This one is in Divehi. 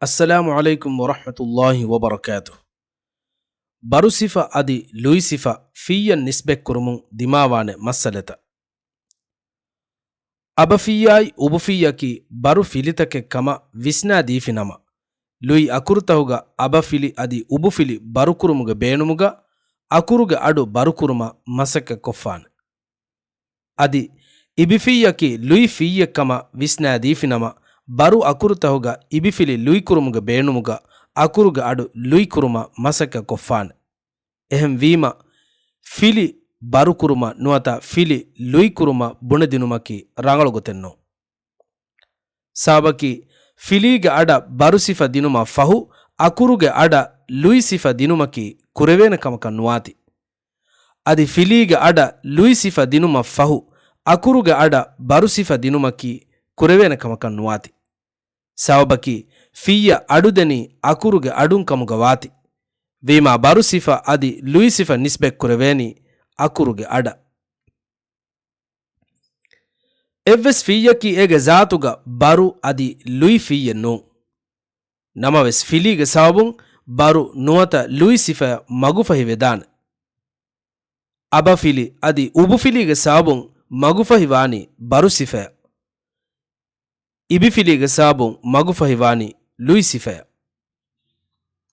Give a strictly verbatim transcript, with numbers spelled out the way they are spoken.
އައްސަލާމު ޢަލައިކުމް ވަރަޙްމަތުﷲި ވަބަރަކާތުހު. ބަރު ސިފަ އަދި ލުއި ސިފަ ފިއްޔަށް ނިސްބަތްކުރުމުން ދިމާވާނެ މައްސަލަތައް. އަބަފިއްޔާއި އުބުފިއްޔަކީ ބަރު ފިލިތަކެއް ކަމަށް ވިސްނާދީފި ނަމަ، ލުއި އަކުރުތަހުގަ އަބަފިލި އަދި އުބުފިލި ބަރުކުރުމުގެ ބޭނުމުގަ އަކުރުގެ އަޑު ބަރުކުރުމަށް މަސައްކަތްކޮށްފާނެ. އަދި އިބިފިއްޔަކީ ލުއި ފިއްޔެއް ކަމަށް ވިސްނާދީފި ނަމަ، ބަރު އަކުރުތަހުގަ އިބިފިލި ލުއިކުރުމުގެ ބޭނުމުގަ އަކުރުގެ އަޑު ލުއިކުރުމަށް މަސައްކަތްކޮށްފާނެ. އެހެންވީމަ، ފިލި ބަރުކުރުމަށް ނުވަތަ ފިލި ލުއިކުރުމަށް ބުނެދިނުމަކީ ރަނގަޅު ގޮތެއް ނޫން. ސަބަބަކީ، ފިލީގެ އަޑަށް ބަރު ސިފަ ދިނުމަށް ފަހު، އަކުރުގެ އަޑަށް ލުއި ސިފަ ދިނުމަކީ ކުރެވޭނެ ކަމަކަށް ނުވާތި. އަދި ފިލީގެ އަޑަށް ލުއި ސިފަ ދިނުމަށް ފަހު، އަކުރުގެ އަޑަށް ބަރު ސިފަ ދިނުމަކީ ކުރެވޭނެ ކަމަކަށް ނުވާތި. ސަބަބަކީ، ފިއްޔަށް އަޑުދެނީ އަކުރުގެ އަޑުން ކަމުގަ ވާތި. ވީމާ، ބަރު ސިފަ އަދި ލުއި ސިފަ ނިސްބަތްކުރެވޭނީ އަކުރުގެ އަޑަށް. އެއްވެސް ފިއްޔަކީ އޭގެ ޒާތުގަ ބަރު އަދި ލުއި ފިއްޔެއް ނޫން. ނަމަވެސް، ފިލީގެ ސަބަބުން ބަރު ނުވަތަ ލުއި ސިފަޔަށް މަގުފަހި ވެދާނެ. އަބަފިލި އަދި އުބުފިލީގެ ސަބަބުން މަގުފަހި ވާނީ ބަރު ސިފަޔަށް. އިބިފިލީގެ ސަބަބުން މަގުފަހި ވާނީ ލުއި ސިފަޔަށް.